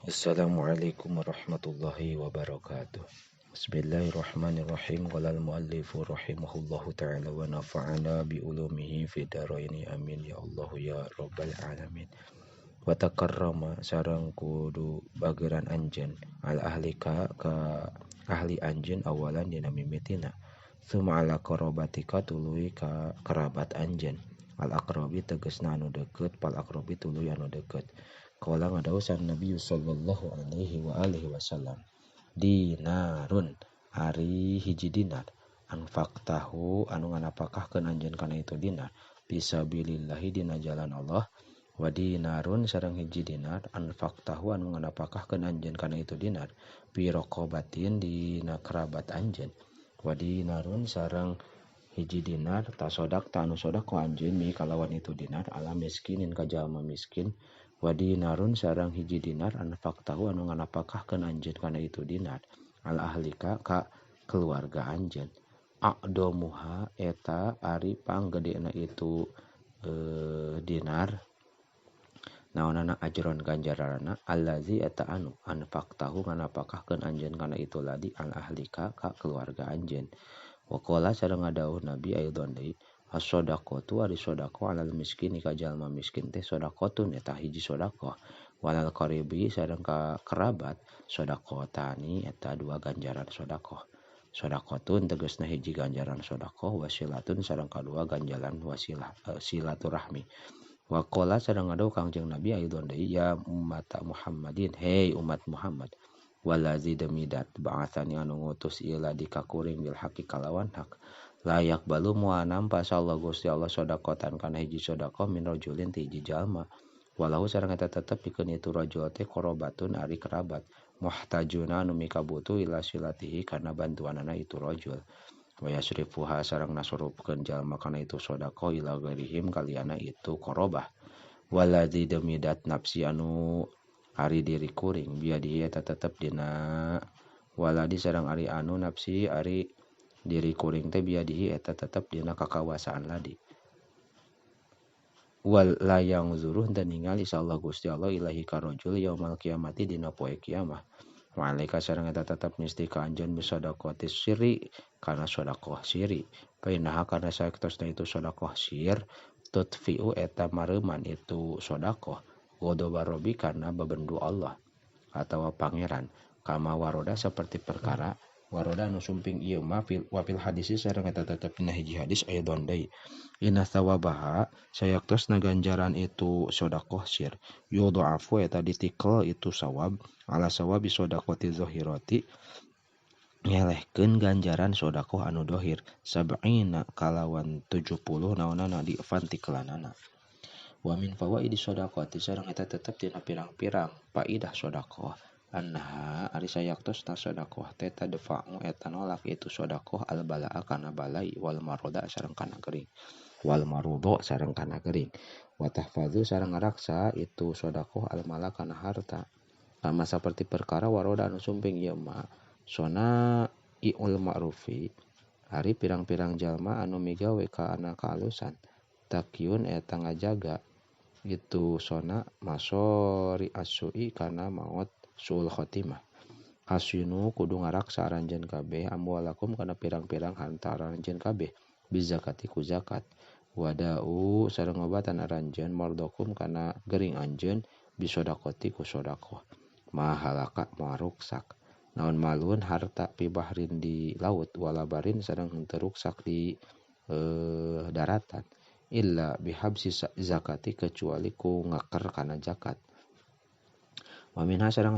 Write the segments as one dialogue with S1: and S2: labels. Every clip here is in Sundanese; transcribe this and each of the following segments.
S1: Assalamualaikum warahmatullahi wabarakatuh. Bismillahirrahmanirrahim. Qala al-muallifu rahimahullahu ta'ala wa nafa'ana bi ulumihi fi dharaini, amin ya Allah ya rabbal alamin. Wa takarrama sareng kudu bageran anjeun al ahlika ka ahli anjeun awalan dina mimitina, summa ala qarabatika tuluy ka kerabat anjeun, al aqrabi tegesna anu deukeut, fal aqrabi tuluy anu deukeut. Qala ngadawusan Nabi sallallahu alaihi wa alihi wasallam, dinarun ari hiji dinar, anfaqtahu anu nganapakahkeun anjeun kana itu dinar, fisabilillahi dina jalan Allah, wa dinarun sareng hiji dinar, anfaqtahu anu nganapakahkeun anjeun kana itu dinar, fi raqabatin dina kerabat anjeun, wa dinarun sareng hiji dinar, tasodaq ta anu sodaqah anjeun mi kalawan itu dinar, ala miskinin ka jalma miskin, wa dinarun sareng hiji dinar, anfaqtahu anu nganapakahkeun anjeun kana itu dinar, ala ahlika ka keluarga anjeun, aqdamuha eta ari panggedena itu dinar, naonana ajron ganjaranana, allazi eta anu anfaqtahu nganapakahkeun anjeun kana itu ladi, ala ahlika ka keluarga anjeun. Wa qala sareng ngadawuh Nabi aidon deui, as-shadaqatu ari sedekah alal miskin ka jalma miskin teh sedekatun eta hiji sedekah, walal qaribi sareng ka kerabat sedekatani eta dua ganjaran sedekah, sedekatun tegasna hiji ganjaran sedekah, wasilatun sareng kadua ganjaran wasilah silaturahmi. Wa qala sareng ngadawuh Kangjeng Nabi aidon deui, ya ummata Muhammadin, hei umat Muhammad, walazi demi dat ba'atsani anu ngutus ieu ladi ka kuring bil haqqi kalawan hak, layak balu moal nampa Allah Gusti Allah sedekatan kana hiji sedekah min rajulin ti hiji jalma, walau sareng eta tetep pikeun itu rajul teh qarabatun ari kerabat, muhtajuna anu mikabutuh ila silatihi kana bantuanana itu rajul, wa yasrifuha sareng nasurupkeun jalma kana itu sedekah ila ghairihim kaliana itu qarabah, waladzi demi dat nafsi anu ari diri kuring biadihi eta tetep dina waladi sareng ari anu nafsi ari diri kuring teh biadihi eta tetep dina kakawasaan ladi, wal layang zuruh dan ningali insyaallah Gusti Allah ilahi karojul yaumal kiamati dina poe kiamah, wa alaika sareng eta tetep misti ka anjeun bisadaqati sirri kana sedekah sirri, painaha kana saektosna itu sedekah sir tutfiu eta mareuman itu sedekah ghadaba rabbi karena bebendu Allah atawa pangeran, kama waroda seperti perkara waroda anu sumping ieu ma fil wa fil hadisi sareng eta tetep dina hiji hadis aidon deui, inna thawabaha sayaktosna ganjaran itu sedekah sir yudha'afu eta ditikel itu sawab ala sawabi sedekati zahirati ngelehkeun ganjaran sedekah anu dohir sab'ina kalawan 70 naonana difan tikelanana. Wa min fawaidi sedekati sareng eta tetep dina pirang-pirang faidah sedekah, annaha ari sayaktosna sedekah teh tadfa'u eta nolak itu sedekah al balaa kana balai wal maroda sareng kana gering, wal marudo sareng kana gering, wa tahfazu sareng ngaraksa itu sedekah al mala kana harta, kama saperti perkara waroda anu sumping ieu ma sona iul ma'rufi ari pirang-pirang jalma anu migawe ka ana kaalusan takyun eta ngajaga itu sona masori asui kana maot suul khotimah, hasinu kudu ngaraksa aranjeun kabeh amwalakum kana pirang-pirang harta aranjeun kabeh bizakati ku zakat, wadau sareng ngobatan aranjeun mardokum kana gering anjeun bisodaqoti ku sedekah, mahalaka maruksak naon malun harta pibahrin di laut walabarin sareng henteu ruksak di daratan, illa bihabsi zakati kecuali ku ngaker kana zakat. Wa minha sareng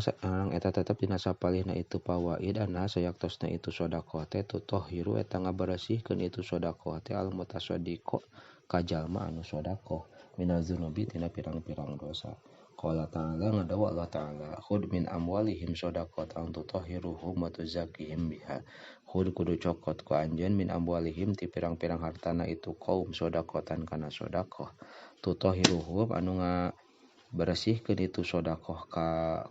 S1: eta tetep dina sapalihna itu fawaid anna sayaktosna itu sedekah teh tutahhiru eta ngaberesihkeun itu sedekah teh al mutasaddiqo ka jalma anu sedekah minaz dzunubi tina pirang-pirang dosa. Qala ta'ala ngadawa Allah ta'ala khud min amwalihim shadaqatan tutahhiruhum wa tuzakkihim biha, khud kudu cokot ku anjeun min amwalihim ti pirang-pirang hartana itu kaum shadaqatan kana sedekah, tutahhiruhum anu ngaberesihkeun itu sedekah ka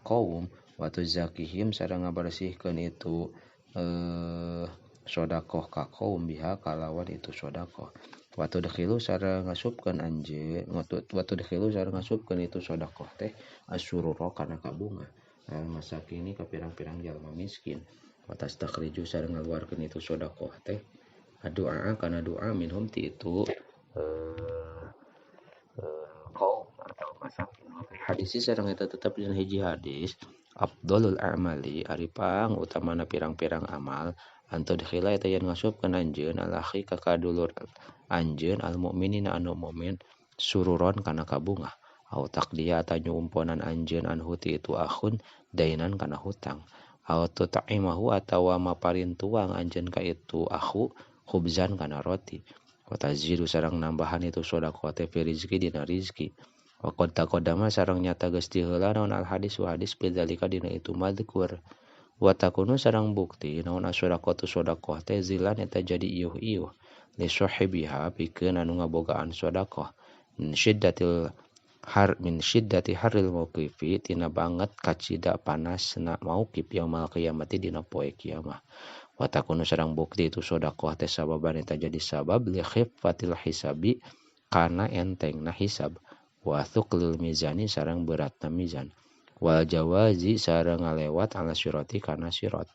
S1: kaum, wa tuzakkihim sareng ngaberesihkeun itu sedekah ka kaum biha kalawan itu sedekah, wa tudkhilu sareng ngasupkeun anjeun, wa tudkhilu sareng ngasupkeun itu sedekah teh asyurura kana kabunga. Al masakini ka pirang-pirang jalma miskin. Wa tastakhriju sareng ngaluarkeun itu sedekah teh doa kana doa minhum ti itu kaum atau masakin. Hadis sareng eta tetep dina hiji hadis afdalul a'mali ari pang utamana pirang-pirang amal antudkhila eta yen ngasupkeun anjeun al akhi ka kadulur anjeun al mukminina anu mukmin sururon kana kabungah au taqdiya atawa nyumponan anjeun anhu ti itu akhun dainan kana hutang au tut'imahu atawa maparin tuang anjeun ka itu akhu khubzan kana roti wa tazidu sareng nambahan itu sedekah teh fi rizki dina rizki wa qad taqaddama sareng nyata geus diheula naon al hadis wa hadis bidzalika dina itu madzkur wa takunu sareng bukti naon as-shadaqatu sedekah teh zilan eta jadi iuh-iuh li sahibiha pikeun anu ngabogaan sedekah min syiddatil har min syiddati harril mauqifi tina banget kacida panasna mauqif yaumul qiyamati dina poe kiamah wa takunu sareng bukti itu sedekah teh sababan eta jadi sabab li khiffatil hisabi kana entengna hisab wa thuqlil mizani sareng beratna mizan wal jawazi sareng ngalewat ala sirati kana sirat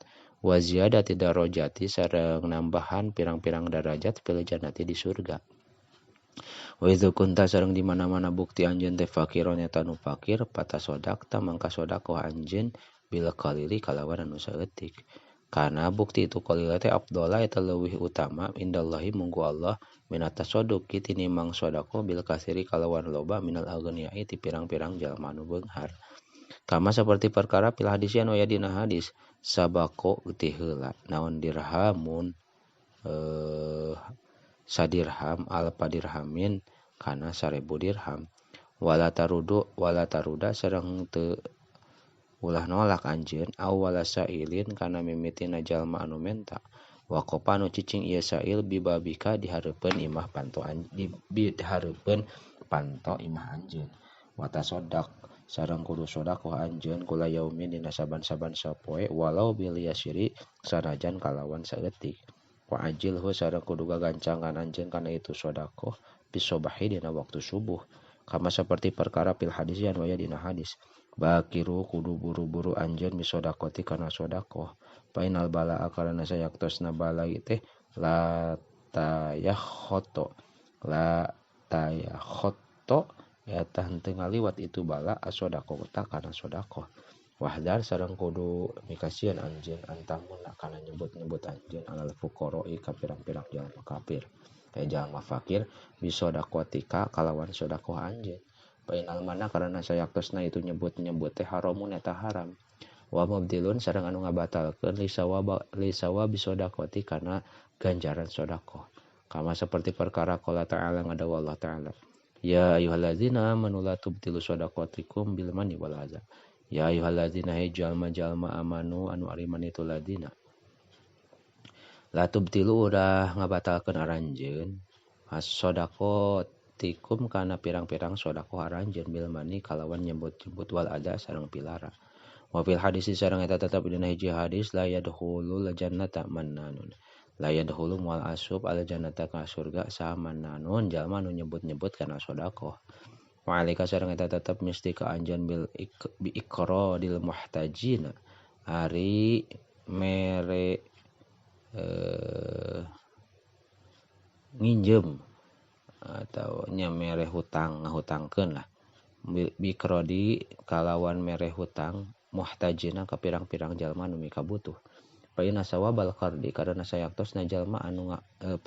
S1: wa ziyadati darajati sareng nambahan pirang-pirang darajat fil jannati di surga. Wa idza kunta sareng di mana-mana bukti anjeun teh fakiron eta nu fakir patasodaqta mangka sedekah anjeun bil qalili kalawan anu saeutik. Karena bukti itu qalila teh afdhala eta leuwih utama indallahi munggu Allah minat tasadduqi tinimbang sedekah bil kasiri kalawan loba minal aghniyai ti pirang-pirang jalma anu beunghar. Kama seperti perkara fil hadis anu aya dina hadis sabaqo ti heula naon dirhamun sadirham alfa dirhamin kana 1000 dirham wala tarudu wala taruda sareng teu ulah nolak anjeun aw wala sailin kana mimitina jalma anu menta waqafa nu cicing ieu sail bibabika di hareupeun imah panto di hareupeun panto imah anjeun wa tasaddaq sareng kudu sedekah anjeun kula yaumin dina saban-saban sapoe walau bil yasiri sanajan kalawan saeutik wa ajilhu sareng kudu gagancangan anjeun kana itu sedekah bisobahi dina waktu subuh kama seperti perkara fil hadis anu aya dina hadis bakiru kudu buru-buru anjeun bisodaqoti kana sedekah painal balaa karana sayaktosna balai teh la tayakhoto eta henteu ngaliwat itu bala asodaqota kana sedekah wahdar sareng kudu mikasieun anjeun antamuna kana nyebut-nyebut anjeun alal fuqara'i ka pirang-pirang jalma kafir jalma fakir bisodaqotika kalawan sedekah anjeun painal mana karena sayaktosna itu nyebut-nyebut teh haramun eta haram wa mubdilun sareng anu ngabatalkeun lisawa bisodaqoti kana ganjaran sedekah kama seperti perkara qala ta'ala ngadawa Allah ta'ala ya ayyuhallazina amanu la tubtilu shadaqatikum bil manni wal adza ya ayyuhallazina hay jalma-jalma amanu anu ariman itu ladina la tubtilu udah ngabatalkeun aranjeun as-shadaqat tikum kana pirang-pirang sedekah aranjeun bil mani kalawan nyebut-nyebut wal adza sareng pilara wa fil hadis sareng eta tetep dina hiji hadis la yadkhulul jannata mannanun la yadkhulu moal asup al jannata ka surga saha mannanun jalma anu nyebut-nyebut kana sedekah wa alika sareng eta tetep misti ka anjeun bil bi iqradil muhtajina ari mere nginjem atau nya mere hutang ngahutangkeun lah bikrodi kalawan mere hutang muhtajina ka pirang-pirang jalma anu mikabutuh fa inna sawabal qardi karena sayaktosna jalma anu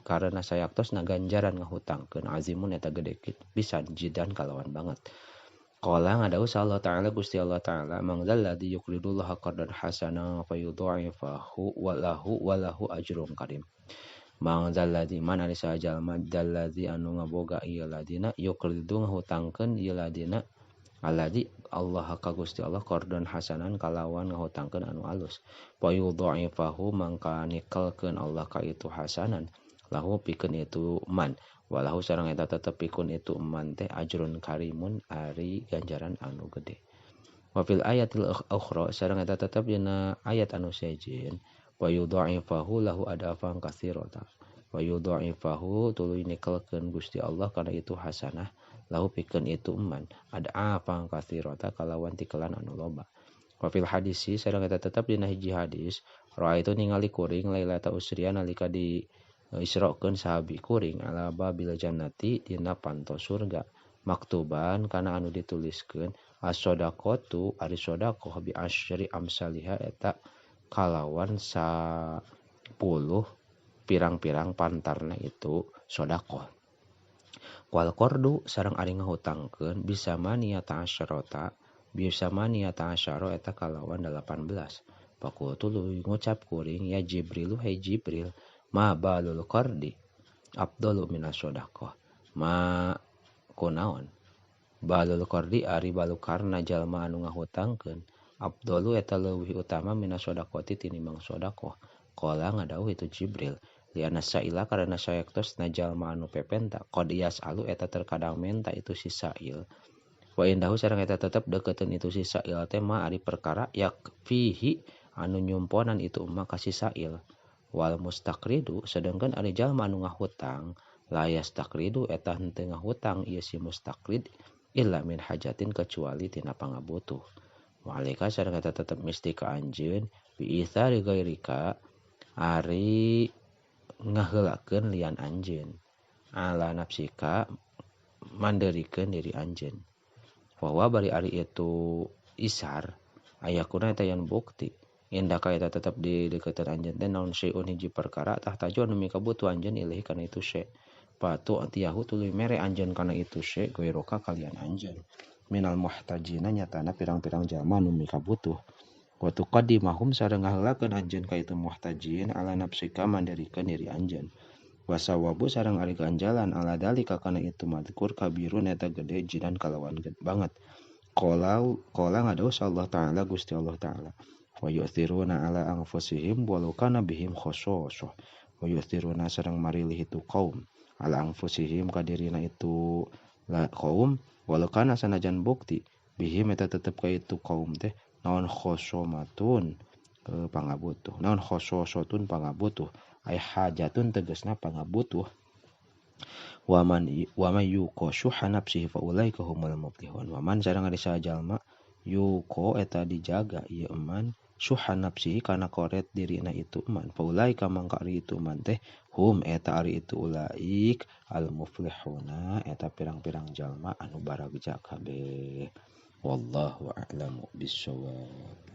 S1: karena sayaktosna ganjaran ngahutangkeun azimun eta gede pisan jidan kalawan banget qala ngadau Allah ta'ala Gusti Allah ta'ala mangzalladzi yuqridullaha qardan hasana fayudha'ifahu walahu walahu ajrun karim Mang zalladzi man ari saha jalma zalladzi anu ngaboga ieu ladina yuqridu ngahutangkeun ieu ladina alladzi Allah ka Gusti Allah qardan hasanan kalawan ngahutangkeun anu alus fa yudha'ifahu mangka nikelkeun Allah ka itu hasanan lahu pikeun itu man walahu sareng eta tetep pikeun itu man teh ajrun karimun ari ganjaran anu gede wa fil ayatil ukhra sareng eta tetep dina ayat anu sejen wa yudha'ifahu lahu adafan katsirata wa yudha'ifahu tuluy nikelkeun Gusti Allah kana itu hasanah lahu pikeun itu eman adafan katsirata kalawan tikelan anu loba. Wa fil hadisi sareng eta tetep dina hiji hadis raaitu ningali kuring lailata usriya nalika di isrokeun sahabi kuring ala babil jannati dina panto surga maktuban kana anu dituliskeun as-shadaqatu ari shadaqah bi asyri amsaliha eta kalawan 10 pirang-pirang pantarna itu shadaqah. Wal qardu sareng ari ngahutangkeun bisa maniyata asyarata bisa maniyata asyara eta kalawan 18. Faqultu ngucap kuring ya Jibrilu hey Jibril ma balul qardi afdalu minas shadaqah ma kunaon balul qardi ari balukarna jalma anu ngahutangkeun afdalu eta leuwih utama minas shadaqati tinimbang shadaqah. Qala ngadawuh itu Jibril liana saila karena sayektosna jalma anu pepenta qad yasalu eta terkadang menta itu si sail wa indahu sareng eta tetep deukeuteun itu si sail teh ma ari perkara yakfihi anu nyumponan itu ma ka si sail wal mustaqridu sedangkan ari jalma anu ngahutang la yastaqridu eta henteu ngahutang ieu si mustaqrid illa min hajatin kecuali tina pangabutuh. Wa alaika sareng eta tetep misti ka anjeun bi itsari ghairika ari ngaheulakeun lian anjeun ala nafsika manderikeun diri anjeun. Bahwa bari ari itu isar ayakuna eta yang bukti indaka eta tetep di deukeutan anjeun teh naon syai'un hiji perkara tahtaju anu mikabutuh anjeun ilaihi kana itu syai' patu tiahu tuluy mere anjeun kana itu syai' goiroka kalian anjeun minal muhtajina nyatana pirang-pirang jalma anu mikabutuh wa tuqaddimahum sareng ngaheulakeun anjeun ka itu muhtajin ala nafsika mandirikeun diri anjeun wasawabu sareng ari ganjalan ala dalika kana itu madkur kabirun eta gede jinan kalawan gede banget. Qala qala ngadawuh Allah Ta'ala Gusti Allah Ta'ala wa yu'thiruna ala anfusihim walau kana bihim khososah wa yu'thiruna sareng marilih itu kaum ala anfusihim kadirina itu la kaum walau kana sanajan bukti bihim eta tetep ka itu kaum teh naon khosomatun pangabutuh naon khososotun pangabutuh ay hajatun tegasna pangabutuh. Waman wa may yuqa syuha nafsihi fa ulaika humul muflihun. Waman sareng ari sajalma yuqa eta dijaga ieu eman syuha nafsihi kana koret dirina itu eman fa ulaika mangka ari itu eman teh hum eta ari itu ulaik al muflihuna eta pirang-pirang jalma anu baragja kabeh. Wallahu a'lamu bissawab.